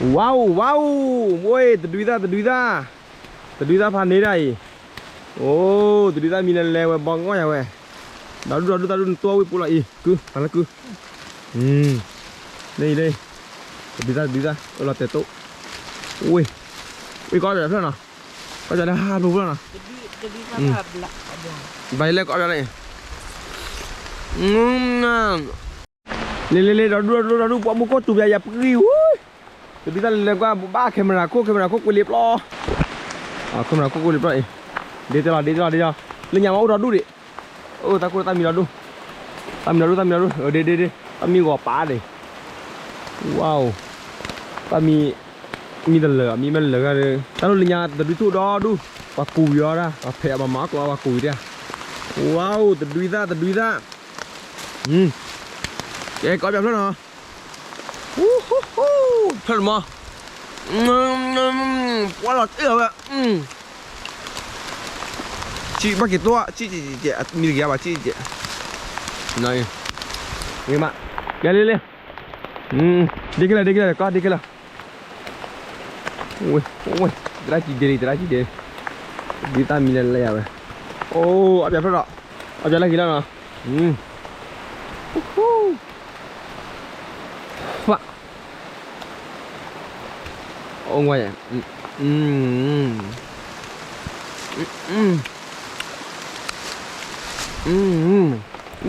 ဝါအိၣ် ဝါအိၣ် ဝဲ တဒုသၣ် တဒုသၣ် တဒုသၣ်ဖးန့ၢ်ဒၣ်အံၤ, အိၣ် တဒုသၣ်မံလၢလဲၤဝဲဘီငီၢ်ယၤဝဲ, ဒီဒူၣ် ဒီဒူၣ် ဒီဒူၣ်နတူၢ်ဝံၣ်ပူလီၤအံၤ ကု ဖးလၢကု န့ၣ်အံၤ တဒုသၣ် တဒုသၣ် အၢလီၤတဲာ်တိၢ်, ဝ့ၢ် ဝ့ၢ်ကီးပၠးဖျၢၣ်နီၤ, ကီးပၠးလၢဟးဖျိဖျၢၣ်နီၤ, ဘၣ်လဲၣ်ကီးပၠးလၢအံၤ လ့လ့လ့ ဒီဒူၣ် ဒီဒူၣ် ဒီဒူၣ် ပှၤမူခိၣ်စူၤပၠးယၤပဂံၢ်ဝဲ, တဒုသၣ်လဲၤလဲၤကွၢ် ဘၣ် camera ခိၣ် camera ခိၣ်ကွံာ်လံပျီ, camera ခိၣ်ကွံာ်လံပျီအံၤ, ဒ့တဲလီၤ ဒ့တဲလီၤ ဒ့တဲလီၤ လၢညါမ့ၢ်အိၣ်ဒီဒူၣ်ဒံး, အိၣ် တၢ်ခိၣ်တၢ်မံဒီဒူၣ်, တၢ်မံဒီဒူၣ် တၢ်မံဒီဒူၣ် ဒ့ဒ့ဒ့ တၢ်မံဂီၤပာ်ဒံး, ဝါအိၣ်, တၢ်မံ မံတလၢာ် မံမ့ၢ်လၢာ်ဂၤဒီး တၢ်လၢညါတဒုသၣ်ဒီဒူၣ်, ပှၤကူးဝံၤအီၤဒၣ် ပှၤဖဲးအီၤမၤမၤအီၣ်ကျီ ပှၤကူးဝံၤဒၣ်, ဝါအိၣ် တဒုသၣ် တဒုသၣ်, ကဲကီးပၠးဖျၢၣ်နီၤ, ဖျၢၣ်တမီၤ, ပှၤလီၤတ့ၢ်အီၤဝဲ, ဆံၣ်ဘၣ်က့ၤတိၢ်, ဆံၣ်ကဲး မံတက့ၤဘၣ် ဆံၣ်ကဲး, မ့ၢ်, ယၤလံလံ, ဒ့ခဲလၢာ် ဒ့ခဲလၢာ် ကီးဒ့ခဲလၢာ်, ဝဲ ဝဲ တရၣ်ကံဒ့လံ တရၣ်ကံဒ့လံ, ဒုးသၣ်မံလၢလဲၣ်ယၤဝဲ, အိၣ် အပျးဖျၢၣ်ဒီး, အပျးလၢက့ၤလီၤနီၤ, ဖး အိၣ်ဝဲ, ဝံၣ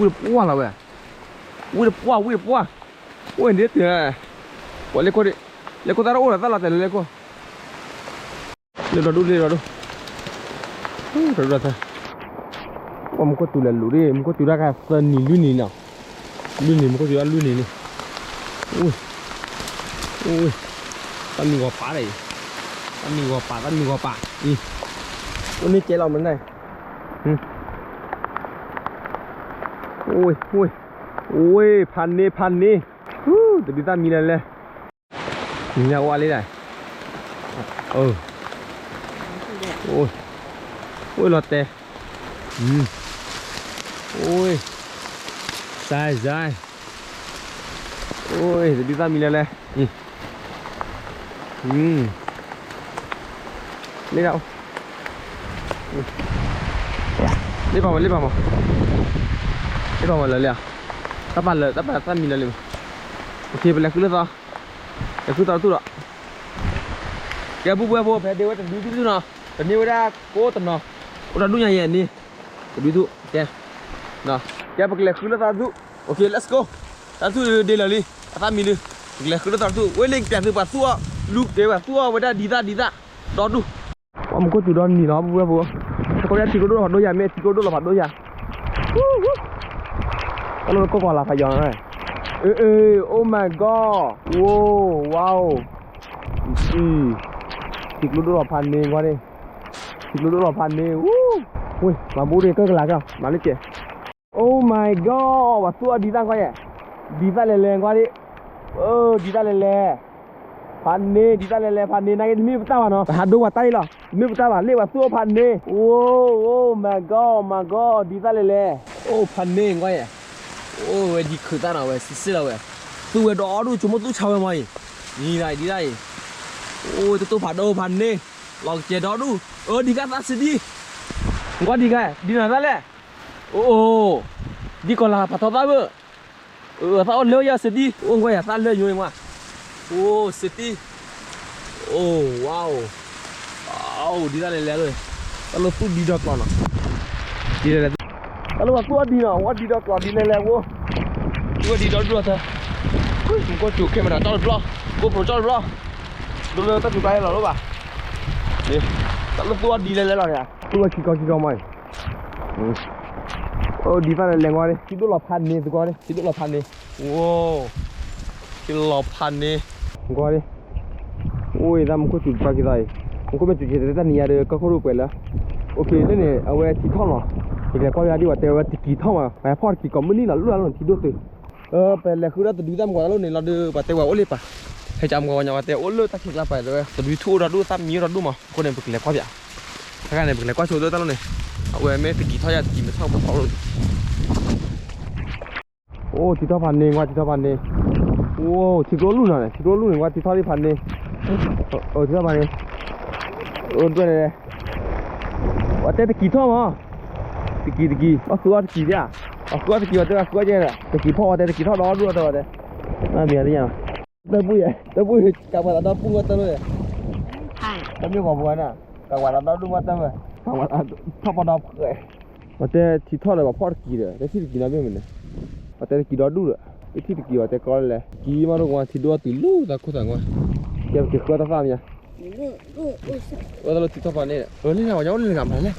်တပှၢ်လီၤဝဲ, ဝံၣ်တပှၢ် ဝံၣ်တပှၢ်, အိၣ်န့ၣ်တုၤ, ပှၤလဲၤခိၣ်ဒံး, လဲၤခိၣ်သၣ်တအိၣ်ဒီးသၣ်လီၤတဲာ်လၢလဲၤခိၣ်, လ့ဒီဒူၣ် လ့ဒီဒူၣ်, ဒီဒူၣ်ဒီးသၢ ပှၤမူခိၣ်စူၤလဲၤလူၤဒံး မူခိၣ်စူၤတၢ်ခါသၢနံၤလွံၢ်နံၤနီၤ, လွံၢ်နံၤ မူခိၣ်စူၤတၢ်လွံၢ်နံၤန့ၣ်, အိၣ်, တၢ်မံဂီၤပာ်ဒံးအံၤ, တၢ်မံဂီၤပာ် တၢ်မံဂီၤပာ်အံၤ, အိၣ်န့ၣ်ကဲလီၤမနုၤ, အိၣ်, အိၣ်, ဖးန့ၢ် ဖးန့ၢ်, တဒုးသၣ်မံလၢလဲၣ် နံၤညါအိၣ်အါလံဒၣ်, အိၣ်လီၤတဲာ်, အိၣ်, စၢ်စၢ်, အိၣ် တဒုးသၣ်မံလၢလဲၣ်, လ့ဒၣ်, လ့ပာ်မး လ့ပာ်မး, လ့ပာ်မးလၢလဲၣ်, တၢ်ပာ်လၢ တၢ်ပာ်သၣ်မံလၢလဲၣ်မး, ပလဲၤဃုလၢသီ, လဲၤဃုသီတထူၣ်ဒီး ကဲ ပုၢ်ဝဲၢ်ဖိ ဖဲဒ့ဝဲတဒုဒူၣ်နီၤ, တန့ၢ်ဝဲဒၣ်ကိးတနီၤ, အိၣ်တဒူၣ်ညါယဲၢ်န့ၣ်, တဒုဒူၣ်, ကဲ, ကဲ ပကလဲၤဃုလၢသီတထူၣ်, အိၣ်ခ့ let's go, တၢ်ထူၣ်ဒ့လၢာ်လံ, အသၣ်မံလံ, ပကလဲၤဃုလၢသီတထူၣ်, ဝဲလၢကပျးသုပှၤသူၣ်အီၤ, လူကဲဝဲသူၣ်အီၤဝဲဒၣ်ဒံးသၣ်ဒံးသၣ်, ဒီဒူၣ်, ပှၤမူခိၣ်စူၤဒီနံၤလီၤ ပုၢ်ဝဲၢ်ဖိ, ကီၢ်ပယါထံကျိဒိၣ်လီၤဖးဒိၣ်ယၤ, မ့ၢ်ထံကျိဒိၣ်လီၤဖးဒိၣ်ယၤ တၢ်လီၢ်ကီၢ်ကီၢ်လၢဖးယီၤ, အ့ အ့ oh my god, ဝိ ဝါအိၣ်, ထံကျိဒိၣ်လီၤဖးန့ၢ်ကွၢ်န့ၣ်, ထံကျိဒိၣ်လီၤဖးန့ၢ်, ဝ့ၢ် မၤဘူၣ်ရ့ၣ်ကၢၢ်ကလာ်ကၢ် မၤလၢကဲ, oh my god, ပှၤသူၣ်အီၤဒံးသၣ်ကွၢ်ယဲၢ်, ဒံးသၣ်လဲၤလဲၤကွၢ်ဒံး, အၢ ဒံးသၣ်လဲၤလဲၤ ဖးန့ၢ် ဒံးသၣ်လဲၤလဲၤ ဖးန့ၢ် နာ်က့တမ့ၢ်ပတၢ်ဘၣ်နီၤ ပဟးဒိပှၤတၢ်အံၤလီၤ တမ့ၢ်ပတၢ်ဘၣ် လ့ၣ်ပှၤသူၣ်အိၣ်ဖးန့ၢ် အိၣ် oh my god, my god, ဒံးသၣ်လဲၤလဲၤ အိၣ်ဖးန့ၢ်ကွၢ်ယဲၢ် အိၣ်ဝဲဒံးခုးသၣ်နီၤဝဲ စံးစ့ၢ်လီၤဝဲ သူဝဲဒီဒူၣ် ဆိကမိၣ်သူၣ်ဆါဝဲမီၤအံၤ နံၤဒံးဒံးအံၤ အိၣ်တတိၢ်ဖးဒိၣ်ဖးန့ၢ် လီၤကစဲၤဒီဒူၣ် အၢ ဒံးကၢ်သၣ်စဒံး ကွၢ်ဒံးကၢ် ဒံးနၤသၣ်လဲၣ် အိၣ် အိၣ် ဒံးကီၤလၤဖးထီသၣ်ဘၣ် အသၣ်အိၣ်လၢယၤစတံ အိၣ်ကွၢ်ယၤသၣ်လၢညိမး အိၣ်စတံ အိၣ် ဝါအိၣ် အိၣ်ဒံးသၣ်လဲၤလဲၤလီၤ တၢ်လၢသူၣ်ဒံးဒီကျီၤနီၤ ဒ်လဲၤလဲၤ တၢ်လၢပှၤသူၣ်အီၤဒံးနီၤ ဝဲဒံးဒီကျီၤဒ်လဲၤလဲၤဝဲ သူၣ်ဝဲဒံးဒီဒူၣ်လီၤသၢ မူခိၣ်စူၤ camera ကၠီတဘျီ GoPro ကၠီတဘျီ ဒိလၢတၢ်စူၤတၢ်အဲၣ်လီၤလီၤဘၣ် တၢ်လၢသူၣ်အီၤဒံးလဲၤလဲၤလီၤန့ၣ် သူၣ်ဝဲခံခီခံခီမး အိၣ်ဒံးသၣ်လဲၤလဲၤကွၢ်န့ၣ် ထံဒိၣ်လီၤဖးန့ၣ်သကွၢ်န့ၣ် ထံဒိၣ်လီၤဖးန့ၣ် ဝိ ထံလီၤဖးန့ၣ် ကွၢ်န့ၣ် အိၣ်အံၤသးမူခိၣ်စူၤပှၤက့ၤသီအံၤ မူခိၣ်မ့ၢ်စူၤက့ၤတၢ်နံၤညါဒီး ကီၢ်ခိၣ်ဒိၣ်ပှဲၤလၢ အိၣ်ခ့လၢန့ၣ် အဝဲထံထီၣ်မး ယကလဲၤကွၢ်ယၤဒ်ဝဲတဲဝဲတကံၤထီၣ်မး ပှၤဟဲဖီၣ်တကံၤကိးမုၢ်နံၤလီၤ လိၣ်လၢလီၤထံဒိၣ်တုၤ ပလဲၤဃုဒၣ်တဒုသၣ်မကွၢ်တၢ်လိၣ်န့ၣ်လီၤဒီး ပှၤတဲဝဲအိၣ်လံပၢ် ဟဲကၢမကွၢ်ဝဲညါဝဲတဲအိၣ်လၢတၢ်ခံးကျါပၢ်တဲဝဲ တဒုထူၣ်အိၣ်ဒီဒူၣ်သၣ်မံအိၣ်ဒီဒူၣ်မး အဃိန့ၣ် ပကလဲၤကွၢ်ပၠး ခဲခါန့ၣ် ပကလဲၤကွၢ်ဆိဒၣ်တၢ်လိၣ်န့ၣ် အဝဲမ့ၢ်တကံၤထီၣ်ယၤတကံၤမ့ၢ်ထီၣ်ပထီၣ်လိၣ် အိၣ်ထံထီၣ်ဖးန့ၢ် ကွၢ်ထံထီၣ်ဖးန့ၢ် အိၣ်ထံကျိလူၢ်နီၤန့ၣ် ထံကျိလူၢ်န့ၣ် ကွၢ်ထံထီၣ်ဒံးဖးန့ၢ် အိၣ်ထီၣ်ဘၣ်န့ၣ်, အိၣ်ဒွဲၣ်န့ၣ်, အတဲတကံၤထီၣ်မး, တကံၤတကံၤ အဃုအီၣ်တကံၤဒၣ်, အဃုအီၣ်တကံၤ အတဲအဃုအီၣ်ကဲဒီး တကံၤဖီၣ်ဝဲတဲ တကံၤထီၣ်ဒီဒူၣ်အီၣ်တဲဝဲတဲ, မ့ၢ်မ့ၢ်တညါ, တၢ်ဘူၣ်ယဲ, တၢ်ဘူၣ် ကးပှၤသးဒီပုၢ်ဝဲတၢ်လီၤယဲ, တၢ်မ့ၢ်ပှၤပှၤနၤ, ကးပှၤသးဒီဒူၣ်ဝဲတၢ်ဝဲ, ကးပှၤသးထီၣ်ပီဒီဖှဲး ပှၤတဲထံထီၣ်ဒီး ပှၤဖီၣ်တကံၤဒီး တဲထံၣ်တကံၤနီတဘ့ၣ်မ့ၢ်န့ၣ်, ပှၤတဲတကံၤဒီဒူၣ်ဒီး, ပထံၣ်တကံၤ ပှၤတဲကီလၢလဲၣ်, ကံမးဒိၣ်ကဝါထံဒိၣ်တုၤလၢသးခိၣ်သးဝါ, ကဲပက့ၤဃုအီၣ်တၢ်သၣ်မ့ၢ်ညါ, ဝဲတၢ်လၢထံထီၣ်ဖးန့ၣ်, လၢညါ ပှၤညီလူၢ်နဂၤမၤလဲၣ်,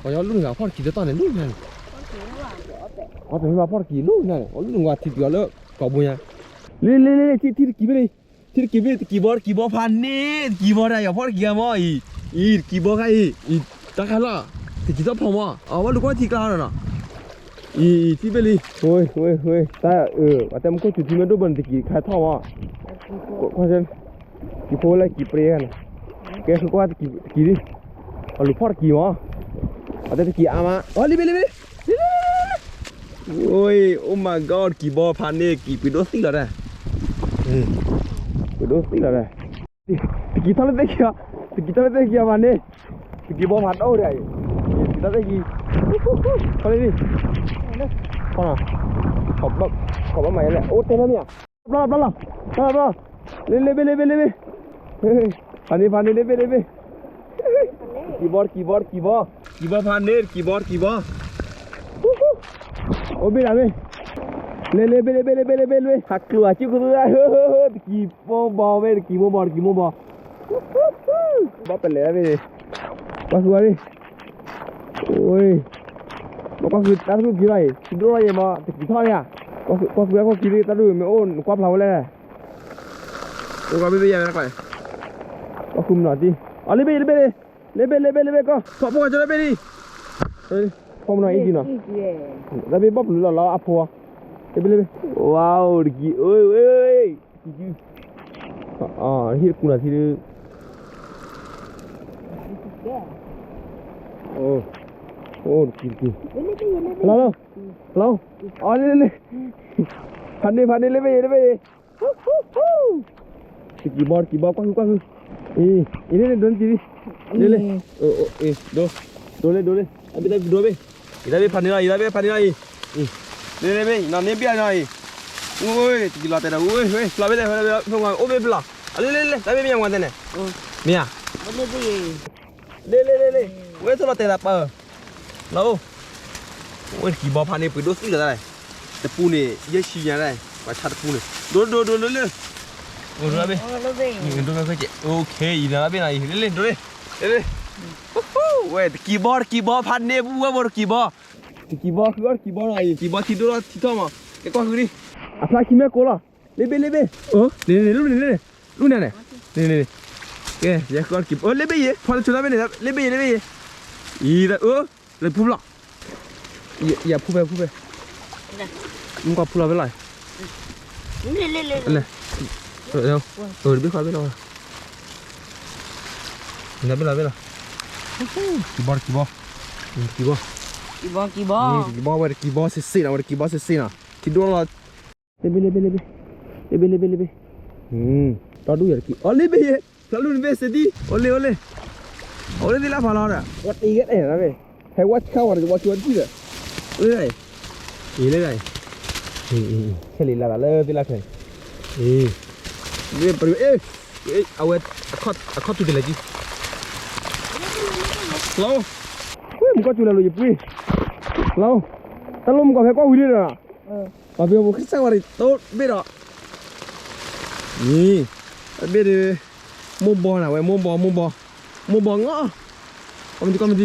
ပှၤညီလူၢ်နဂၤဖီၣ်တကံၤတတီၢ်န့ၣ် လူၢ်ညါန့ၣ်, ပှၤတမ့ၢ်ဘၣ်ဖီၣ်တကံၤလူၢ်ညါန့ၣ် အီလူၢ်နဂၤထံတကံၤအီၤလၢ ကီၢ်ဘိညါ, လ့လ့လ့လ့ ထံထံၣ်တကံၤမ့ၢ်န့ၣ် ထံတကံၤမ့ၢ် တကံၤဘီ တကံၤဘီဖးန့ၣ် တကံၤဘီဒၣ် ယဖီၣ်တကံၤမ့ၢ်အံၤ, အံၤ တကံၤဘီခါအံၤ, အံၤ တၢ်ခါလီၤ, တကံၤထီၣ်ဖီမ့ၢ် အဝဲလူၤကွၢ်ထံကျါနီၤနီၤ, အံၤ အံၤ ထံဘ့ၣ်လံ, ဝ့ ဝ့ ဝ့ တၢ်အၢ ပှၤတဲမူခိၣ်စူၤထံမ့ၢ်ဒိၣ်ဘၣ်န့ၣ် တကံၤခါထီၣ်မ့ၢ်, ကံၤဖိလၢကံၤပြ့ဂၤန့ၣ်, ကဲဃုကွၢ်တကံၤလံ, အလူၤဖီၣ်တကံၤမ့ၢ်, အတဲတကံၤအါမး အီၤ လ့ဘ့ၣ်လ့ဘ့ၣ်, လ့လ့လ့လ့ Oi, oh my god, တကံၤဘီဖးန့ၣ် ကံၤပှ့ၤဒိၣ်သံလီၤဒၣ်, ပှ့ၤဒိၣ်သံလီၤဒၣ်, တကံၤထီၣ်လၢသ့ၣ်ခံအီၤ, တကံၤထီၣ်လၢသ့ၣ်ခံအီၤဖးန့ၣ်, တကံၤဘီဖးဒိၣ်ဒၣ်အံၤ, တကံၤထီၣ်သ့ၣ်ခံ, ခီလံ, ခီဘၣ်မၤယလဲၣ်, အိၣ်တဲလၢမ့ၢ်ဧါ, ဘျီလီၤ ဘျီလီၤ, ဘျီလီၤ, လ့လ့ဘ့ၣ်လ့ဘ့ၣ်လ့ဘ့ၣ်, ဖးန့ၣ် ဖးန့ၣ် လ့ဘ့ၣ်လ့ဘ့ၣ် တကံၤဘီ တကံၤဘီ တကံၤဘီ, တကံၤဘီဖးန့ၣ် တကံၤဘီ တကံၤဘီ, အိၣ်ဘ့ၣ်ဒၣ်မ့ၢ်, လ့လ့ဘ့ၣ်လ့ဘ့ၣ်လ့ဘ့ၣ်လ့ဘ့ၣ်လ့, ဟးကျိၤအစုကရၢ, တကံၤမိၢ်ဘီမ့ၢ် တကံၤမိၢ်ဘီ တကံၤမိၢ်ဘီ, ဘီပလဲၤဘ့ၣ်, ကွၢ်ဃုာ်ဝဲ, အိ, ကွၢ်ဃုာ်တၢ်တရူၢ်ခံလီၤအံၤ ထံဒိၣ်ထီၣ်ယဲမး တကံၤထီၣ်န့ၣ်ဧါ, ကွၢ်ဃုာ်တၢ်ခိၣ်ခံလံ တၢ်တရူၢ်မ့ၢ်အိၣ်နကွၢ်ဖျါဝဲလဲၣ်, အိၣ်ကွၢ်ဘ့ၣ်ဘ့ၣ်ယၤဝဲတခီ, ကွၢ်ဃုာ်မနီၤတံၢ်, အလ့ဘ့ၣ်ယဲလ့ဘ့ၣ်လ့, လ့ဘ့ၣ်လ့ဘ့ၣ်လ့ဘ့ၣ်ကီၢ် ဖီၣ်ဖိကၢ်ကၠီလၢဘ့ၣ်လံ, ဖီၣ်မနီၤအံၤဒံးနီၤ, တၢ်ဘ့ၣ်ဘီၣ်ပျုၤလီၤလီၤအဖိ, လ့ဘ့ၣ်လ့ဘ့ၣ်, ဝါအိၣ်တကံၤ အိၣ်ဝဲ, ဟံၣ်တကူနီၤထံဒု, အိၣ်တကံၤတကံၤ, hello, hello, အီလ့လ့လ့, ဖးန့ၣ် ဖးန့ၣ် လ့ဘ့ၣ်ယဲလ့ဘ့ၣ်ယဲ, တကံၤဘီ တကံၤဘီ ကွၢ်ဃုာ် ကွၢ်ဃုာ်, အံၤ အံၤန့ၣ် ဒိးန့ၢ်ကံၤလံ, လ့လ့, ဒိး, ဒိးလ့ ဒိးလ့, အဘ့ၣ်တၢ်ဒိးဘ့ၣ်, ယတၢ်ဘ့ၣ်ဖးန့ၣ်လီၤ အံၤ တၢ်ဘ့ၣ်ဖးန့ၣ်လီၤအံၤ, လ့လ့ဘ့ၣ် နီၢ်န့ၢ်ဘ့ၣ်အံၤနီၤအံၤ, ဝ့ တကံၤလီၤတဲာ်ဒီး ဝ့ ဝ့ ဖျီဘ့ၣ်လဲၣ် အိၣ်ဘ့ၣ်ဖျီ, အလ့လ့လ့ တၢ်ဘ့ၣ်မ့ၢ်ယၤမၤတဲန့ၣ်, မ့ၢ်ဧါ, လ့လ့လ့လ့, ဝ့ သိၣ်လီၤတဲာ်သးပၢ် လီၤအိၣ်, ဝ့ တကံၤဘီဖးန့ၣ် ပှ့ၤဒိၣ်သံလီၤတၢ်, တပူန့ၣ် ယဲၢ်ဆံညါတၢ်, ပှၤဆါတပူန့ၣ် ဒိးဒိးဒိးလၢလၢ, အိၣ်ဒိးဘ့ၣ်, ဒိးဘ့ၣ်, အံၤနီၤဘ့ၣ်နီၤအံၤ လ့လ့ ဒိးလ့, လ့လ့, ဝ့ တကံၤဘီ တကံၤဘီဖးန့ၣ် ပူဝဲဘိတကံၤဘီ, တကံၤဘီဃုအီၣ်တကံၤဘီနီၤအံၤ တကံၤဘီထံဒိၣ်ထီၣ်ထံထီၣ်မး, ကဲကွၢ်ဃုာ်လံ, အဖျါခံမ့ၢ်ကိးလီၤ, လ့ဘ့ၣ်လ့ဘ့ၣ်, အိ န့ၣ်န့ၣ် လူန့ၣ်န့ၣ်, လူန့ၣ်န့ၣ်, န့ၣ်န့ၣ်, ကဲ ယဲဃုအီၣ်တကံၤဘီ လ့ဘ့ၣ်ယဲ ဖီလၢဆိလၢဘ့ၣ်န့ၣ် လ့ဘ့ၣ်ယဲ လ့ဘ့ၣ်ယဲ, အံၤ အိ လၢဖူဖျီၣ်, ယဖူဖဲဖူဖဲ, မ့ၢ်ကွၢ်ဖူလီၤဖဲလီၤ, လဲၣ်, တဘ့ၣ်ဃီဘ့ၣ်လီၤ, တဘ့ၣ်လီၤဘ့ၣ်လီၤ, တကံၤဘီ တကံၤဘီ, တကံၤဘီ, တကံၤဘီ ဝဲတကံၤဘီစ့ၢ်စ့ၢ်နီၤ ဝဲတကံၤဘီစ့ၢ်စ့ၢ်နီၤ ထံဒိၣ်လီၤ, လ့ဘ့ၣ်လ့ဘ့ၣ်လ့ဘ့ၣ်, လ့ဘ့ၣ်လ့ဘ့ၣ်လ့ဘ့ၣ်, ဒီဒူၣ်ယၤတကံၤ အိ လ့ဘ့ၣ်ယဲ ဖျါလူန့ၣ်ဘ့ၣ်စ့ၢ်ဒံ အိ လ့ အိ လ့ အိ လ့သ့လၢဖးလီၤဒီး ဝဲတ့ဂ့ၤအဲၣ် ဟဲဝဲဆါဝဲဒီး ဝဲဆါဝဲတံၢ်ဒီး လ့ဒၣ်အံၤ အံၤလ့ဒၣ်အံၤ ဆဲးလံလၢလၢသ့လၢခဲ အံၤ အဝဲ အခီၣ်ထူတလဲၤကံ လီၤ မုၢ်ကီၢ်စူၤလၢ်လိာ်ယပှ့ၤ လီၤ တၢ်လိၣ်မုၢ်ကီၢ်ဖဲကွၢ်ဝံၤလံဒီး ပှၤဘ့ၣ်ပှၤကစၢ်ဝဲဒီး တိၢ်ဘ့ၣ်ဒီး အံၤ အဘ့ၣ်ဒီး မိၢ်ဘီနၤဝဲ မိၢ်ဘီ မိၢ်ဘီ မိၢ်ဘီငီၢ် ကီမတံ ကီမတံ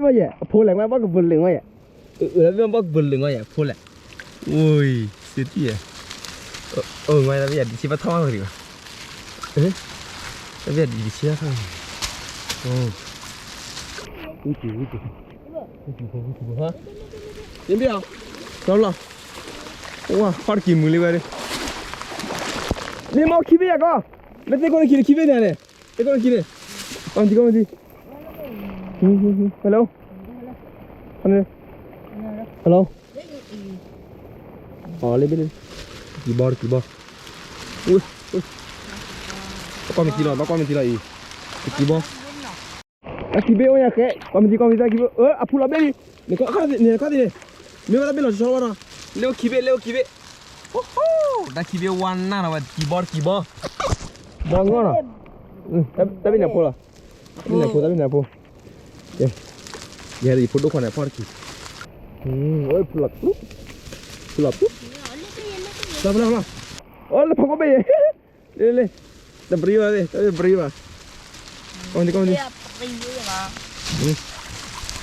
ဘၣ်ယဲ အဖိလဲၣ် မ့ၢ်ဘၣ်ကပၤလၢာ်ငီၢ်ယဲ အၢ ဘၣ်ကပၤလၢာ်ငီၢ်ယဲ အဖိလဲၣ် အိ စ့တံၢ်ယဲ အၢ ငီၢ်ယဲ တၢ်ဘ့ၣ်ယဲ ဒံးဆံဘၣ်ထီၣ်မးကရံၣ်ဘၣ် တၢ်ဘ့ၣ်ယဲ ဒံးဆံဘၣ်ထီၣ် ဝံၤက့ၤ ဝံၤက့ၤ ဝံၤက့ၤ ဝံၤက့ၤ ဟါ ယဘ့ၣ်အီၤ လီၤလီၤ ဝါ ခီၣ်တကံၤမုာ်လံဝဲဒၣ် န့ၣ်မ့ၢ်ခံဘ့ၣ်ယၤကီၢ် မ့ၢ်သ့ၣ်ကိၢ်နခံန့ၣ် ခံဘ့ၣ်န့ၣ်န့ၣ် သ့ၣ်ကိၢ်နခံန့ၣ် ကီၢ်မတံ ကီၢ်မတံ hello hello hello အီၤလ့ဘ့ၣ်လ့ တကံၤဘီတကံၤဘီ ဝဲ ကွၢ်မ့ၢ်ထံလီၤ ဘၣ်ကွၢ်မ့ၢ်ထံလီၤအံၤ, တကံၤဘီ, တၢ်ခံဘ့ၣ်အိၣ်ညါဃဲ, ကွၢ်မ့ၢ်ထံ ကွၢ်မ့ၢ်ထံ တၢ်ခံဘ့ၣ်, အဖူလီၤဘ့ၣ်လံ, နခီၣ်သ့ၣ်န့ၣ်, မ့ၢ်ဘၣ်တၢ်ဘ့ၣ်လီၤဆီဆီလီၤဘၣ်ဒီး, လၢအိၣ်ခံဘ့ၣ် လၢအိၣ်ခံဘ့ၣ်, တၢ်ခံဘ့ၣ်ဝါနၢ်လီၤဝဲ တကံၤဘီ တကံၤဘီ, ဘီငီၢ်နီၤ, တၢ်ဘ့ၣ်န့ၣ်အဖိလီၤ, တၢ်ဘ့ၣ်န့ၣ်အဖိ, တၢ်ဘ့ၣ်န့ၣ်အဖိ, ယဲယဖိဒိၣ်ခွါန့ၣ် ဖီၣ်တကံၤ, ဖူလီၤ, ဖူလီၤ, ဖူလီၤ, ဖူလီၤ, အိၣ်လၢဖီခိၣ်ဘ့ၣ်ယဲ, လ့လ့, တပရံဘၣ်, တပရံဘၣ်, ကီၢ်မ့ၢ်,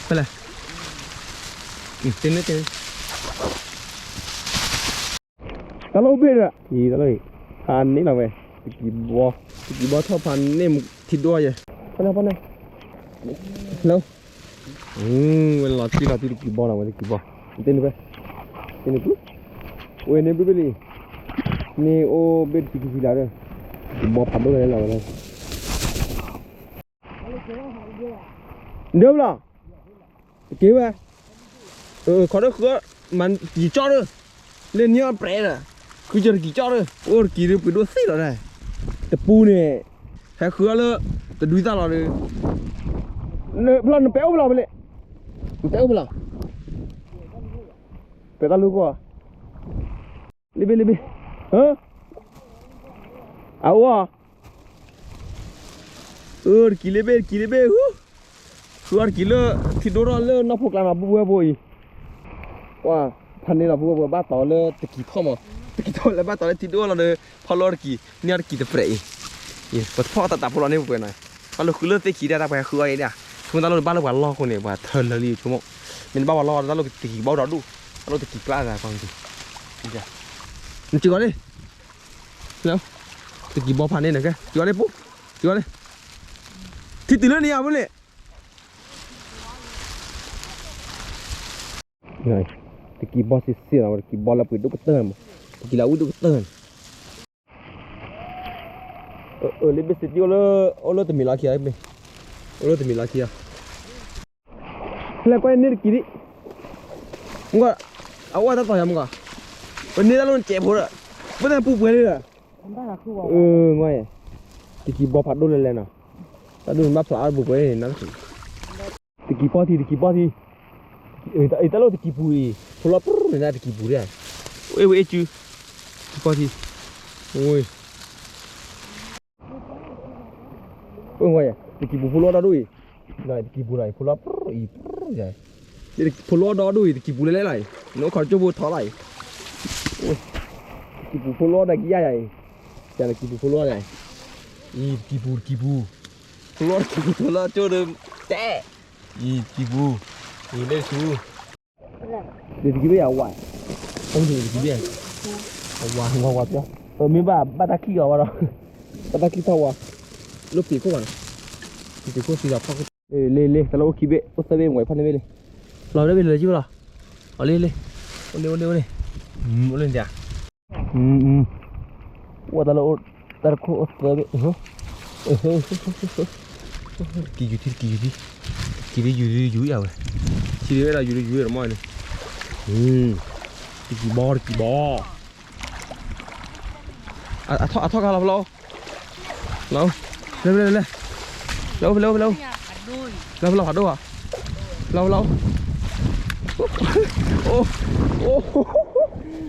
ဖဲလဲၣ်, တန့ၢ်တန့ၢ်, တၢ်လီၢ်ဘ့ၣ်ဒီး တၢ်လီၢ်အံၤ, ဖးန့ၢ်လီၤဝဲ, တကံၤဘီ, တကံၤဘီထီၣ်ဖးန့ၢ်မူထံဒိၣ်ယဲ, ဖဲလဲၣ်ဖဲလဲၣ်, လၢ ဝဲလီၤတံၢ်လီၤတံၢ်တကံၤဘီနီၤ ဝဲတကံၤဘီ, တန့ၢ်ဖဲ, တန့ၢ်ပူၤ, ဝဲန့ၣ်ဘ့ၣ်ဘ့ၣ်လံ, န့ၢ်အိၣ်ဘ့ၣ်တဆံခံဆံလၢ်ဒီး, တကံၤဘီဖးဒိၣ်လၢလီၤဝဲလီၤ, ဒၢဘၣ်လီၤ, တက့ၢ်ဝဲ, ခီဒၢဃု, မၤတံၤကၠီၣ်ဒၢ, လၢန့ၢ်အီၣ်ပြဲဒီး, ဃုကၢတကံၤကၠီၣ်ဒၢ, အိၣ်တကံၤဒၢပှ့ၤဒိၣ်သ့လီၤဒၣ်, တပူၤန့ၣ်, ဟဲဃုအီၣ်လၢ, တဒုသၣ်လီၤဒီး, ဖဲလီၤနပဲာ်အိၣ်ဖဲလီၤဖဲလဲၣ်, နပဲာ်အိၣ်ဖဲလီၤ, ပဲာ်တၢ်လူကီၢ်, လ့ဘ့ၣ်လ့ဘ့ၣ်, အအိၣ် အၢ တကံၤလ့ဘ့ၣ် တကံၤလ့ဘ့ၣ်, ဃုအီၣ်တကံၤလၢ ထံဒိၣ်ထီၣ်လၢနီၢ်ဖိကျါနီၤ ပုၢ်ဝဲၢ်ဖိအံၤ, ပှၤ, ဖးန့ၢ်လီၤ ပုၢ်ဝဲၢ်ဖိဘၣ်တီၤလၢတကံၤထီၣ်မး, တကံၤထီၣ်လၢဘၣ်တီၤလၢထံဒိၣ်လီၤဒီး ဖီၣ်လီၤတကံၤ န့ၢ်အီၣ်တကံၤတပြဲးအံၤ, ပထီၣ်တၢ်တၢ်ဖိလီၤန့ၣ်ပှဲၤနီၤ, ဘၣ်လၢဃုလၢသ့ၣ်ခံဒၣ်တၢ်ပှဲၤဃုအီၣ်အံၤဒၣ်, ဆိကမိၣ်တၢ်လီၢ်တဘၣ်လၢပှၤလီၢ်အဃိန့ၣ် ပှၤထၢလၢာ်လံဆိကမိၣ်, မ့ၢ်တဘၣ်ပှၤလီၢ်တၢ်လီၢ်တကံၤဘီဒီဒူၣ်, တၢ်လီၢ်တကံၤကျါ, နစ့ၢ်ကီးလံ, တကံၤဘီဖးန့ၢ်နကဲ, စ့ၢ်ကီးလံပူ, စ့ၢ်ကီးလံ, ထံတုၤလၢန့ၣ်ယါဖိန့ၣ် တကံၤဘီစ့ၢ်စ့ၢ်နီၤ တကံၤဘီလၢပှ့ၤဒိၣ်ကတၢၢ်မး, တကံၤလၢအဝံၣ်ဒိၣ်ကတၢၢ်န့ၣ်, လ့ဘ့ၣ်စ့ၢ်တံၢ်အိၣ်လၢ, အိၣ်လၢတမံၤလီၤခံ, အိၣ်လၢတမံၤလီၤခံ, ဖဲလဲၣ်ကွၢ်န့ၢ်တကံၤဒံး, မ့ၢ်, အဝဲတၢ်တီၤယၤမ့ၢ်ကီး, ပန့ၢ်တၢ်လီၢ်နကဲးဖိဒီး, ပတၢ်ပူၤပှဲၤလံဒီး, တကံၤဘီဖးဒိၣ်လဲၤလဲၤနီၤ, တၢ်ဒိၣ်န့ၣ်ဘၣ်ဖျါအီၣ်တပူၤပှဲၤန့ၣ်, တကံၤဘီထံ တကံၤဘီထံ, တၢ်လီၢ်တကံၤပူၤအံၤ ဖိလီၤပြူၢ်န့ၣ် တကံၤပူၤဒၣ်, အိၣ်ဝဲအ့ၣ်စု, တကံၤဘီထံ, အိၣ်, တကံၤပူၤဖိလီၤဒီဒူၣ်အံၤ, တကံၤပူၤနီၤ ဖိလီၤပြူၢ်အံၤ, ဖိလီၤဒီဒူၣ်အံၤ တကံၤပူၤလဲၤလဲၤလီၤအံၤ, နအိၣ်ခိးကၠိဖိထီလီၤအံၤ, တကံၤပူၤဖိလီၤဒီးကယါယၤအံၤ, တကံၤပူၤဖိလီၤဒီး, အံၤ တကံၤပူၤ တကံၤပူၤ, ဖိလီၤတကံၤပူၤ ဖိလီၤကၠိဒီး, တဲ, အံၤ တကံၤပူၤ, အံၤ လဲၤဆူ တကံၤဘ့ၣ်ယၤဝါ, တကံၤဘ့ၣ်, ဝါ ဝါ ဝါပျီ, မ့ၢ်ဘၣ် ဘၣ်တၢ်ချံၣ်အီၤဝဲဒီး, ဘၣ်တၢ်ချံၣ်ထီၣ်ဝါ, လၢပ့ၤခိၣ်ဘၣ်န့ၣ်, ပ့ၤခိၣ်သံဒီးဖီခိၣ်, လ့လ့ တၢ်လၢအိၣ်ခံဘ့ၣ် အိၣ်သၢဘ့ၣ် မ့ၢ်ဖးန့ၢ်ဘ့ၣ်လံ, လီၤဝဲဒၣ်ဘ့ၣ်လၢကံၣ်ဝဲလီၤ, အီၤလ့လ့, အိၣ်လ့ အိၣ်လ့ အိၣ်လ့, အိၣ်လ့ဒၣ် အိၣ်တၢ်လၢအိၣ်, တၢ်တခိၣ်အိၣ်သၢဘ့ၣ်, ကံၢ်ယူၤထံ ကံၢ်ယူၤထံ, ကံၢ်ယူၤယူၤယူၤယၤဝဲ, ထံဒ်ဝဲဒၣ်ယူၤယူၤယၤတမီၢ်န့ၣ်, တကံၤဘီ တကံၤဘီ, အထီၣ် အထီၣ်ခါလီၤဖဲလီၤ, လီၤ, လဲၤ လဲၤ လဲၤ, လဲၤ လဲၤ လဲၤ, လဲၤဖဲလီၤဖးဒိၣ်ဧါ, လဲၤဖဲလီၤ, အိၣ်, အိၣ်, ပုၢ်တဃံသး, ပုၢ်တဃံသးဘျုးဘ့ၣ်လီၤ, အိၣ်ဘ့ၣ်လီ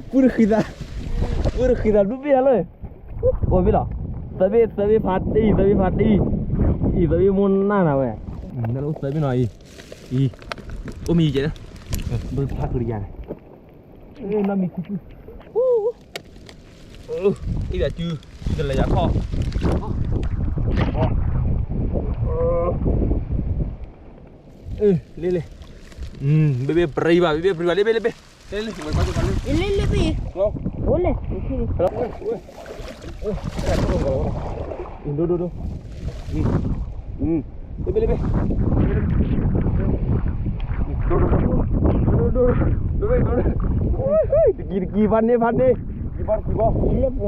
ၤ, သၢဘ့ၣ် သၢဘ့ၣ်ဖးတံၢ် သၢဘ့ၣ်ဖးတံၢ်, အံၤ သၢဘ့ၣ်မိၢ်နၢ်နၤဝဲ, နအိၣ်သၢဘ့ၣ်နီၤအံၤ, အံၤ, အိၣ်မံၤယဲၢ်, ဘၣ်ဖးဃုာ်တယၤန့ၣ် နီၢ်မံၤထံကု, အံၤဒၣ်စု, စုတလဲၤယၤခီ, လ့လ့, ဘ့ၣ်ဘ့ၣ်ပြံဘၣ် ဘ့ၣ်ဘ့ၣ်ပြံဘၣ် လ့ဘ့ၣ်လ့ဘ့ၣ်, လ့လ့, အိၣ်လဲၣ်, ဒိၣ်ဒိၣ်ဒိၣ်, လ့ဘ့ၣ်လ့ဘ့ၣ်, ဒိၣ်ဒိၣ်ဒိၣ်, တကံၤတကံၤ ဖးန့ၢ်ဖးန့ၢ်, တကံၤဘီတကံၤဘီ,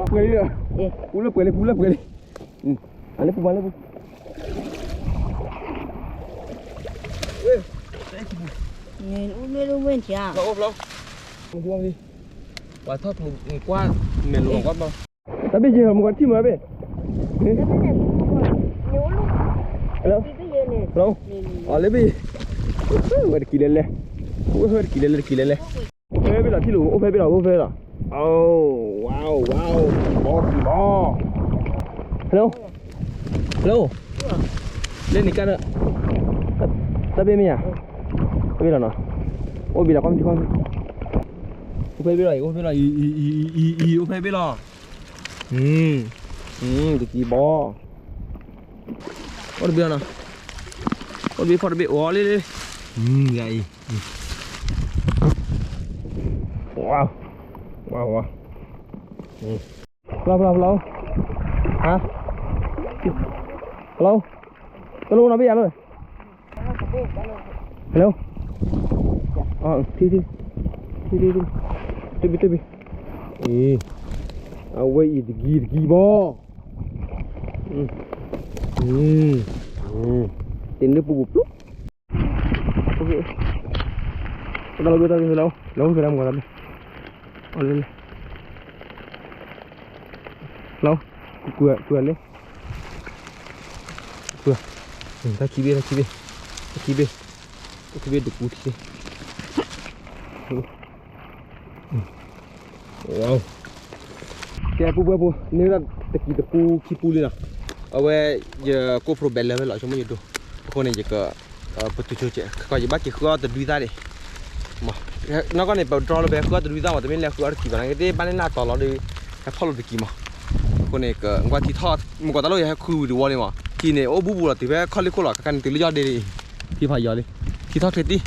ပှဲၤလံ, ပူၤလၢပှဲၤလံ ပူၤလၢပှဲၤလံ, အလ့ပူၤမးလ့ပူၤ, အိၣ်မ့ၢ်အိၣ်မ့ၢ်, ပှၤထီၣ်ပူၤကွၢ်, မဲာ်လိၤကွၢ်ဘၣ်, တၢ်ဘ့ၣ်ယဲၢ်မ့ၢ်ကီးထံၣ်မးဘ့ၣ်, ဟဲလီၤ ဟဲလီၤ အီၤလၢဘ့ၣ် ဝဲတကံၤလဲၣ်လဲၣ် ဝဲတကံၤလဲၣ်လဲၣ် တကံၤလဲၣ်လဲၣ် အိၣ်ဖဲဘ့ၣ်လီၤထံၣ်လိာ် အိၣ်ဖဲဘ့ၣ်လီၤ အိၣ်ဖဲလီၤ အိၣ် ဝါအိၣ် ဝါအိၣ် ဘီကံၤဘီ ဟဲလီၤ ဟဲလီၤ လၢန့ၣ်ကါဒီး တၢ်ဘ့ၣ်မ့ၢ်ဧါ တၢ်ဘ့ၣ်လီၤနီၤ အိၣ်ဘ့ၣ်လီၤ ကွၢ်မ့ၢ်ထံ ကွၢ်မ့ၢ်ထံ အိၣ်ဖဲဘ့ၣ်လီၤ အိၣ်ဖဲဘ့ၣ်လီၤ အံၤ အံၤ အံၤ အံၤ အိၣ်ဖဲဘ့ၣ်လီၤ တကံၤဘီ အိၣ်တဘ့ၣ်နီၤ အိၣ်တဘ့ၣ်ဖီၣ်တဘ့ၣ် အိၣ်လံလံ ယၤအံၤ ဝါ ဝါ ဝါ ဖျီ ဖျီ ဖျီ ဟါ ဖျီ တလိၣ်နီၤဘ့ၣ်ယၤလီၤ Hello ထံ ထံ ထံ ထံ တဘ့ၣ် တဘ့ၣ် အံၤ အဝဲအံၤတကံၤ တကံၤဘီ တ့နုာ်ပူၤပူၤပျိ တၢ်လီၤဘ့ၣ်တၢ်လီၤ လီၤဖဲလၢမၤတၢ်လီၤ အီၤလၢလၢ လီၤ ကွၢ် ကွၢ်လၢ ကွၢ် တၢ်ခံဘ့ၣ် တၢ်ခံဘ့ၣ် တၢ်ခံဘ့ၣ် တၢ်ခံဘ့ၣ်တပူၤထံ ကဲ ပူၤပူၤပူၤ န့ၢ်ဝဲဒၣ်တကံၤတပူၤခံပူၤလံနီၤ အဝဲ ယကိးဖျိဘဲလၢဝဲလီၤ ဆိကမိၣ်ယဒိ အဃိန့ၣ် ယက ပတုၤဆိကဲ ခီယဘၣ်က့ၤဃုအီၣ်တဒုသၣ်န့ၣ် နီၢ်ကီၢ်န့ၣ် ပတြီလၢပဟဲဃုအီၣ်တဒုသၣ်မး တမ့ၢ်လဲၤဃုအီၣ်တကံၤဘၣ် နာ်က့သ့ၣ်ဘၣ်န့ၣ်နၢ်တီၤလီၤဒီး ဟဲဖီၣ်လိာ်တကံၤမး အဃိန့ၣ် ကကွၢ်ထံထီၣ် မ့ၢ်ကွၢ်တၢ်လိၣ်ယဟဲခုဝံၤတဝီန့ၣ်မး ထံန့ၣ် အိၣ်ဘူးဘူးလီၤ တုၤဖဲခီၣ်လ့ၢ်ခိၣ်လီၤ ခါခါန့ၣ် တုၤလၢယီၢ်ဒ့န့ၣ် ထံဖးယီၤလံ ထံထီၣ်ချ့တံၢ်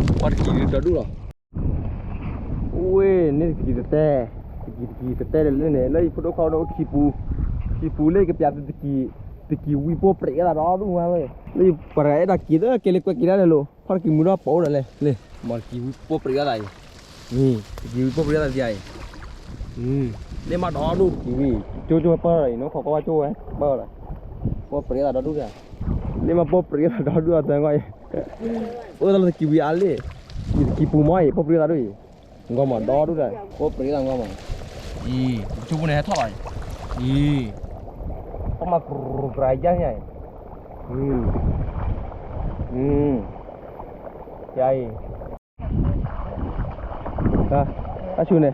ကွၢ်တကံၤဒီဒူၣ်လီၤ ဝ့ၢ်န့ၣ်တကံၤတတဲ တကံၤတကံၤတတဲလၢန့ၣ် လၢယဖိဒိၣ်ခွါအိၣ်ဒီးခံပူၤ ခံပူၤလၢယကပျးသုတကံၤ တကံၤဝံၤပိၢ်ပြးအသးဒီဒူၣ်ဝဲ လၢယပှၤတဂၤအဲၣ်ဒိးက့ၤလၢကဲလၢကွဲးက့ၤဒၣ်န့ၣ်လိၤ ဖီၣ်တကံၤမူဒီးပိာ်အိၣ်ဒီးလဲၣ် လၢ မ့ၢ်တကံၤဝံၤပိၢ်ပြးအသးအံၤ တကံၤဝံၤပိၢ်ပြးအသးဒ်အံၤ လၢမ့ၢ်ဒီဒူၣ်တကံၤဝံၤ ကၠိကၠိဝဲပၢၢ်လီၤအံၤ နီၢ်ခီကီၢ်ဘၣ်ကၠိဝဲပၢၢ်လီၤ ပိၢ်ပြးအသးဒီဒူၣ်ဒၣ် လၢမ့ၢ်ပိၢ်ပြးအသးဒီဒူၣ်အသးဂီၢ်အံၤ အိၣ်တၢ်လၢတကံၤဝံၤအါလံ တကံၤပူၤမီၤအံၤ ပိၢ်ပြးအသးဒိၣ်အံၤ ဂီၢ်မးဒီဒူၣ်ဒၣ် ပိၢ်ပြးအသးဂီၢ်မး အံၤ ပကၠိပူၤန့ၣ်ဟဲထီၣ်လီၤအံၤ အံၤ ပမၤကြရယါန့ၣ် အံၤ ယၤအံၤ တၢ်ဆူၣ်န့ၣ်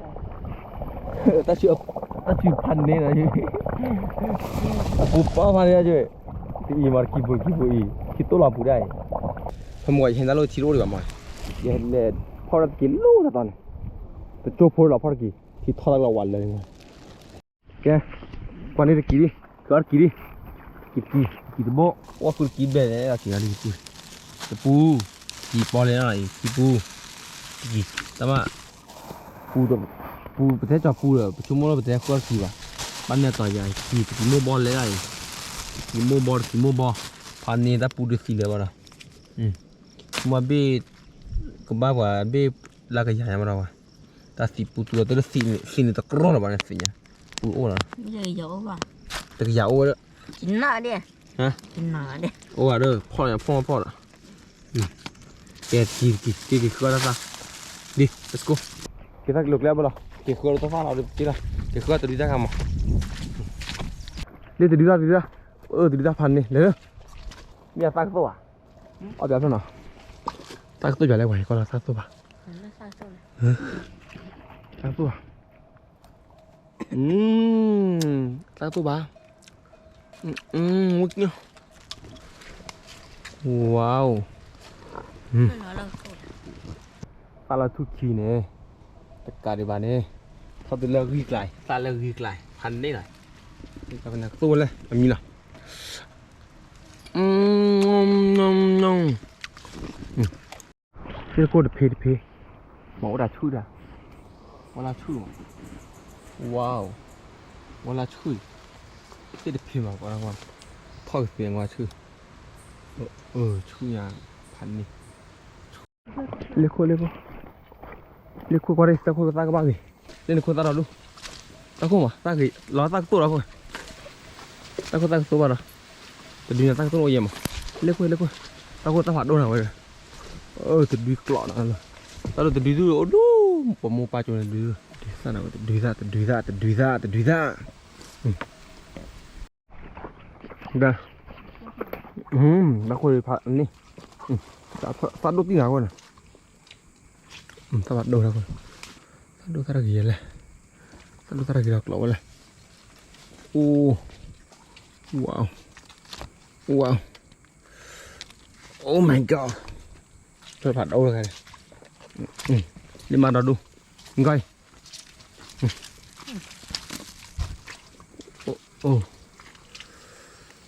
တၢ်ဆူၣ် တၢ်ဆူၣ်ဖးန့ၢ်လီၤ အပူၤပီဖးန့ၢ်လီၤ တအံၤမးတကံၤပူၤ တကံၤပူၤအံၤ ခံတိၢ်လီၤပူၤဒၣ်အံၤ ဖဲမ့ၢ်ဝဲယဟဲတၢ်လိၣ်ထံတအိၣ်ဒံးဘၣ်မး ယလဲၤဖီၣ်တၢ်တကံၤလိၣ်တၢ်တီၤန့ၣ် တကၠိဖိလီၤဖီၣ်တကံၤ ထံထီၣ်တၢ်လီၤဝးလၢ ကဲ ကွၢ်န့ၢ်တကံၤလံ ဃုအီၣ်တကံၤလံ တကံၤတကံၤ တကံၤတဘိ အိၣ်ဃုတကံၤဘဲလဲၣ် တကံၤလံ တပူၤ တကံၤပီလဲၣ်နီၤ တကံၤပူၤ တကံၤ တၢ်မး ပူၤ ပူၤပတဲကၠီၤပူၤဒီး ပဆိကမိၣ်လၢပတဲဃုအီၣ်တကံၤဘၣ် ဘၣ်နဲၣ်တီၤယၤ တကံၤ တကံၤမိၢ်ဘီလဲၣ်အံၤ တကံၤမိၢ်ဘီ တကံၤမိၢ်ဘီ ဖးန့ၢ်တၢ်ပူၤတသံလၢၤဘၣ်ဒီး မ့ၢ်ဘ့ၣ် ကဘၣ်ပှၤဘ့ၣ်လၢကယၤညါမးဒီးဝဲ တၢ်သံပူၤတူၢ်လီၤတၢ်သံန့ၣ် သံန့ၣ်တကြၢးလၢၤဘၣ်န့ၣ်သ့ၣ်ညါ ပူၤအိၣ်လီၤ တကယၤအိၣ်ဝဲဒီး အိၣ်ဝဲဒီး ဖီၣ်ညါဖီၣ်မးဖီၣ်ဒီး ကဲတကံၤတကံၤ က့ၤက့ၤဃုအီၣ်တၢ်သၣ် ဒ် let's go က့ၤသၣ်ကလိၤကျဲဘၣ်လီၤ က့ၤဃုအီၣ်တၢ်သၣ်လီၤ က့ၤလီၤ က့ၤဃုအီၣ်တဒုသၣ်ခါမး ဒ်တဒုသၣ်တဒုသၣ် အၢ တဒုသၣ်ဖးန့ၢ် လဲၤလၢ မ့ၢ်အသၣ်ကသိၣ်ဘၣ် အီၣ်ဘၣ်ဖျၢၣ်နီၤ သၣ်ကသိၣ်ယွၤလဲၣ် ပှၤဟဲကီၢ်လၢသၣ်ကသိၣ်ဘၣ် သၣ်ကသိၣ်ဘၣ် သၣ်ကသိၣ်ဘၣ် ဝါအိၣ် သၣ်လီၤထူၣ်ခံန့ၣ် တကးဒံးဘၣ်န့ၣ် ထီၣ်တုၤလၢဂံၢ်ကျါ သၣ်လၢဂံၢ်ကျါ ဖးန့ၢ်လီၤ ကသိၣ်ဝဲလၢအမံၤလီၤ သ့ၣ်တခိၣ်တဖ့တဖ့ မ့ၢ်အိၣ်တၢ်ဆူၣ်တၢ် ဝဲလၢဆူၣ်မး ဝါအိၣ် ဝဲလၢဆူၣ် သ့ၣ်တဖ့မး ပှၤထီၣ်ကသ့ဝဲဆူၣ် အၢ ဆူၣ်ညါ ဖးန့ၢ် လ့ခိၣ် လ့ခိၣ် လ့ခိၣ်ကွၢ်ရ့ၣ် တၢ်ခိၣ်သၣ်ကဘၣ်ဂ့ၤ လ့န့ၣ်ခိၣ်သၣ်ဒီဒူၣ် တၢ်ခိၣ်မး သၣ်ဂ့ၤ လီၤသၣ်ကသိၣ်ဒီးခိၣ် တၢ်ခိၣ်သၣ်ကသိၣ်ဘၣ်ဒီး တဒုန့ၣ်သၣ်ကသိၣ်အိၣ်ယဲၢ်မး လ့ခိၣ် လ့ခိၣ် တၢ်ခိၣ်သၣ်ဖးဒိၣ်နၤဝဲ အၢ တဒုကျိးနၤလီၤ တၢ်ဒိၣ်တဒုဒူၣ်အိၣ်ဒူၣ် ပမိၢ်ပၢ်ကၠိန့ၣ်ဒု တဒုသၣ်နၤဝဲ တဒုသၣ် တဒုသၣ် တဒုသၣ် တဒုသၣ် တၢ်, တၢ်ခိၣ်ဖးန့ၣ်, သးဒိၣ်တံၢ်နၤခိၣ်န့ၣ်, သးဖးဒိၣ်တၢ်ခိၣ်, သးဒိၣ်သၣ်တၢ်ဂ့ၤလဲၣ်, သးဒိၣ်သၣ်တၢ်ဂ့ၤဒီးကျိးဝဲလဲၣ်, အိ, ဝါ, ဝါ, Oh my god, ဖးဒိၣ်တခါန့ၣ်, လံမၤဒီဒူ, ဂီၢ်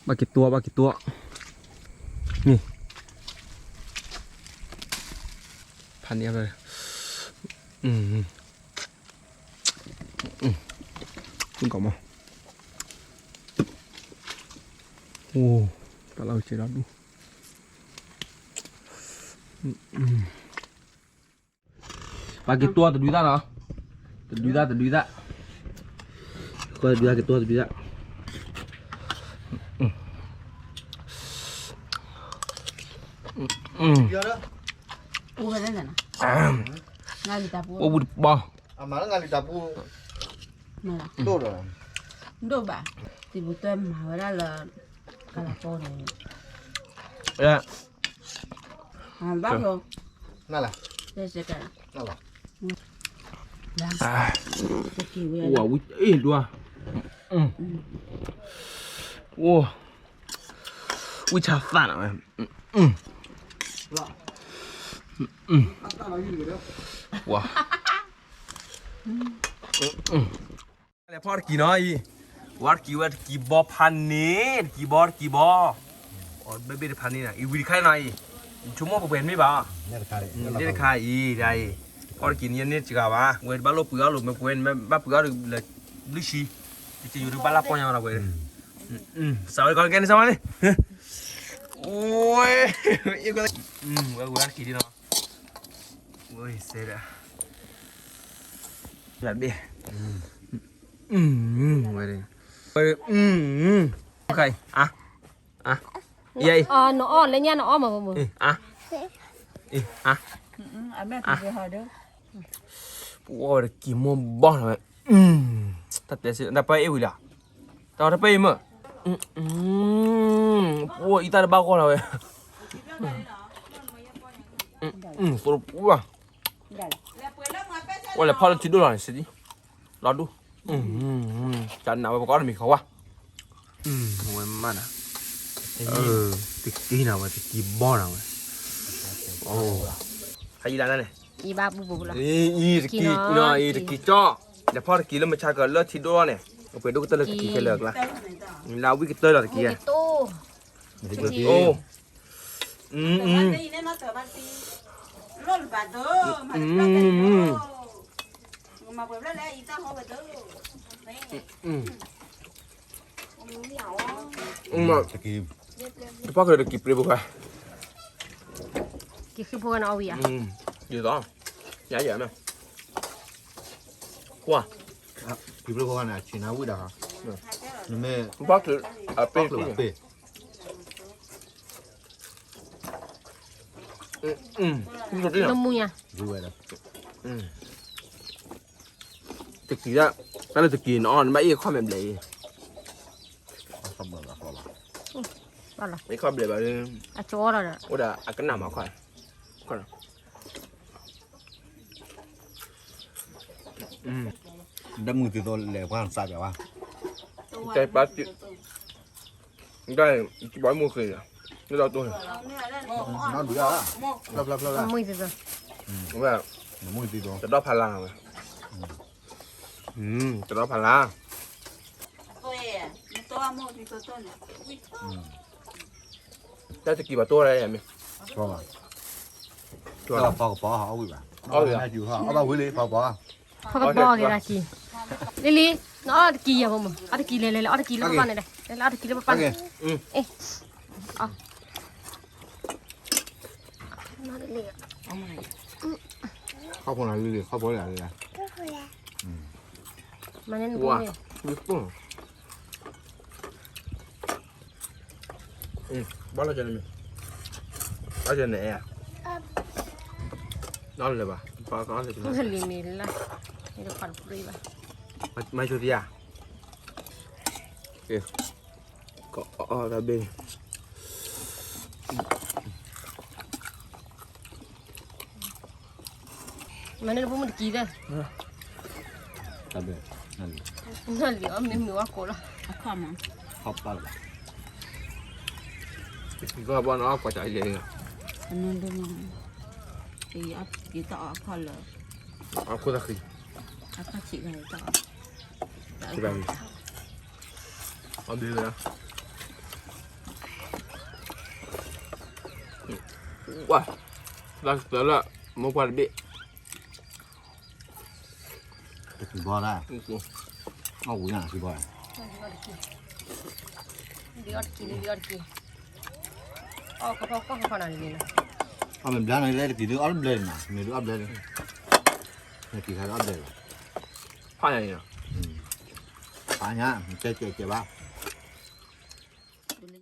ဘၣ်က့ၤတွီၢ် ဘၣ်က့ၤတွီၢ်, န့ၣ်, ဖးန့ၣ်, ကီးမး, အိ, တၢ်လီၤက့ၤဒီဒူ, ဘၣ်က့ၤတွီၢ်တဒုသၣ်နီၤ, တဒုသၣ် တဒုသၣ်, ဃီတဒုသၣ် က့ၤတွီၢ်တဒုသၣ်, အိၣ်ဝဲတပီၤ, ဒိၣ်ဘၣ်, စံးပူၤတွဲမၤဝဲဒၣ်လၢ ကလၤပီန့ၣ်, ဘၣ်ဖျိ, နလၢ, ဝၤဝံၤအ့ၣ်ဒွါ, အိၣ်, ဝံၣ်ဆါသၣ်နၤဝဲ, ဝၤ, လဲၤဖီၣ်တကံၢ်နီၤအံၤ, ဝဲတကံၢ် ဝဲတကံၢ်ဘီဖးန့ၣ် တကံၢ်ဘီ တကံၢ်ဘီ, အီၣ်ဘ့ၣ်ဘ့ၣ်တဖးန့ၣ်နီၤ အံၤဝံၤတခါနီၤအံၤ, ယဆိကမိၣ်ပှဲၤမ့ၢ်ဘၣ်, မ့ၢ်တခါအံၤ ဒ်အံၤ, ဖီၣ်တကံၢ်န့ၣ် ယန့ၢ်တစှၤဘၣ်, ဝဲတဘၣ်လိၣ်ပှ့ၤအီၣ်လိာ် မ့ၢ်ပှဲၤန့ၣ် ဘၣ်ပှ့ၤအီၣ်ဒီးလၢဘျုးဆံ, ယကယိၤဒုးဘၣ်လၢပီၢ်ညါလီၤဝဲ, စးဝဲကီးကဲန့ၣ်စးဝဲန့ၣ်, ဝဲဝဲတကံၢ်ဒ်နီၤ, ဝဲစဲးဒီး လၢဘ့ၣ်, ဝဲ, ဝဲ, အါ, အါ, ယဲအံၤ, နအီၣ်လၢညါနအီၣ်မး, အါ, အါ, ပှၤဝဲတကံၢ်မိၢ်ဘီၣ်လီၤဝဲ, တၢ်တဲစ့ၢ် တၢ်ပၢၢ်အ့ၣ်ဝံၤလီၤ, တၢ်တပၢၢ်အ့ၣ်မး, ပှၤအံၤတၢ်တဘၣ်ဂီၢ်လီၤဝဲ, သိပှၤ ဝဲလဲၤဖီၣ်လၢထံဒိၣ်လီၤန့ၣ် စ့ၢ်ကီး, လီၤဒူၣ်, ကနၣ်ဝဲပကအီၣ်တမံၤခီဝါ, ဝဲမးနၤ, တကံၢ်နၤဝဲ တကံၢ်ဘီၣ်နၤဝဲ, ဟဲယံၤလၢန့ၣ်, အံၤတကံၢ်နီၤ အံၤတကံၢ်ကၠီ, လဲၤဖီၣ်တကံၢ်လၢမုၢ်ဆါကလၢထံဒိၣ်လီၤန့ၣ်, အပှဲၤဒိၣ်ကတၢၢ်လၢတကံၢ်ခဲလၢာ်အကျါ, လၢဝံၣ်ကတၢၢ်လီၤတကံၢ်, အိၣ် တပီၢ်ကတကံၢ်ပြ့ဖိခွါ, ကံၢ်ဃံဖိခွါန့ၣ်အီၣ်ဝံၤဧါ, ယသီ, ယယၤမး, ကွၢ်, ကံၢ်ပြ့ဖိခွါန့ၣ် အဆံးနၤဝံၤဒီး, နမ့ၢ်, ဘၣ်က့ၤအပ့ၢ် မူညါ, တကံၢ်ဒၣ်, တၢ်လၢတကံၢ်နီၤ နဘၣ်အ့ၣ်ခီၣ်မဲာ်ဘျဲၣ်အံၤ, အ့ၣ်ခီၣ်ဘျဲၣ်ဘၣ်, အကနၣ်မးခီၣ်, ဒီးမုၢ်သ့ၣ်သိးလဲၤပှၤစးပျးဝဲ, တဲပာ်တံၢ်, ဒ်အံၤ ယကဘၣ်မုၢ်ဃ့လီၤ, နဒီးတိၢ်န့ၣ်, မုၢ်သ့ၣ်သိး, ဝဲ, တဒီဖးလါဝဲ, တဒီဖးလါ, တၢ်တကံၢ်ဘၣ်တိၢ်ဝဲဒၣ်ယၤမ့ၢ်, တၢ်ဖီကပီၤအီၣ်ဝံၤဘၣ်, အီၣ်ဝံၤလံ ဖီကပီၤ, ဖီကပီၤအီၣ်က့ၤတၢ်ကံၢ်, လံလံ, နအီၣ်တကံၢ်ယၤဖိမး အီၣ်တကံၢ်လဲၤလဲၤလဲၤ အီၣ်တကံၢ်လၢပပၢ်န့ၣ်ဒီး လဲၤလၢအီၣ်တကံၢ်လၢပပၢ်န့ၣ်, ခီၣ်ဖိနၤလံလံ ခီၣ်ဖိလံလံ, မၤန့ၢ်နပူၤန့ၣ်, ဘၣ်လီၤကန့ၣ်မ့ၢ်, ဘၣ်ကန့ၣ်အဲၣ်, နီၢ်လၢၤဘၣ်, လံမ့ၢ်လၢ, မၤဆိတယၤ, က အီၣ်တၢ်ဘ့ၣ်န့ၣ် မၤန့ၢ်လၢဖိမုၣ်တကံသၢ တၢ်ဘ့ၣ် နလံၤအီၣ်မ့ၢ်မုာ်ဝဲကိးလီၤ အခီၣ်မး ခီၣ်ပၢ်လီၤ ကဘၣ်နအီၣ်ကွၢ်စးယဲၢ် အနဒိမး ယတအီၣ်အခီၣ်လၢ အခီၣ်တၢ်ဃံ အခီၣ်ဆံးတၢ်တအီၣ် အီၣ်ဘ့ၣ်ဝဲ ဝါ တၢ်ကတၢၢ်လၢ မိၢ်ပှၢ်တဘ့ၣ် တကံဘီဒၣ် အီၣ်ဝံၤညါတကံဘီဒၣ် ဒ်အီၣ်တကံ ဒ်အီၣ်တကံ အီၣ်ခီခီခီခီနၤန့ၣ်လီၤ အီၣ်မ့ၢ်ဘျါန့ၣ်လၢတကံဒ်အီၣ်တဘျဲၣ်န့ၣ်နၤ မ့ၢ်ဒ်အီၣ်ဘျဲၣ်န့ၣ် တကံခါဒ်အီၣ်ဘျဲၣ်လီၤ ဖးညါန့ၣ်လီၤ ဖးညါ ကဲကဲကဲဘၣ်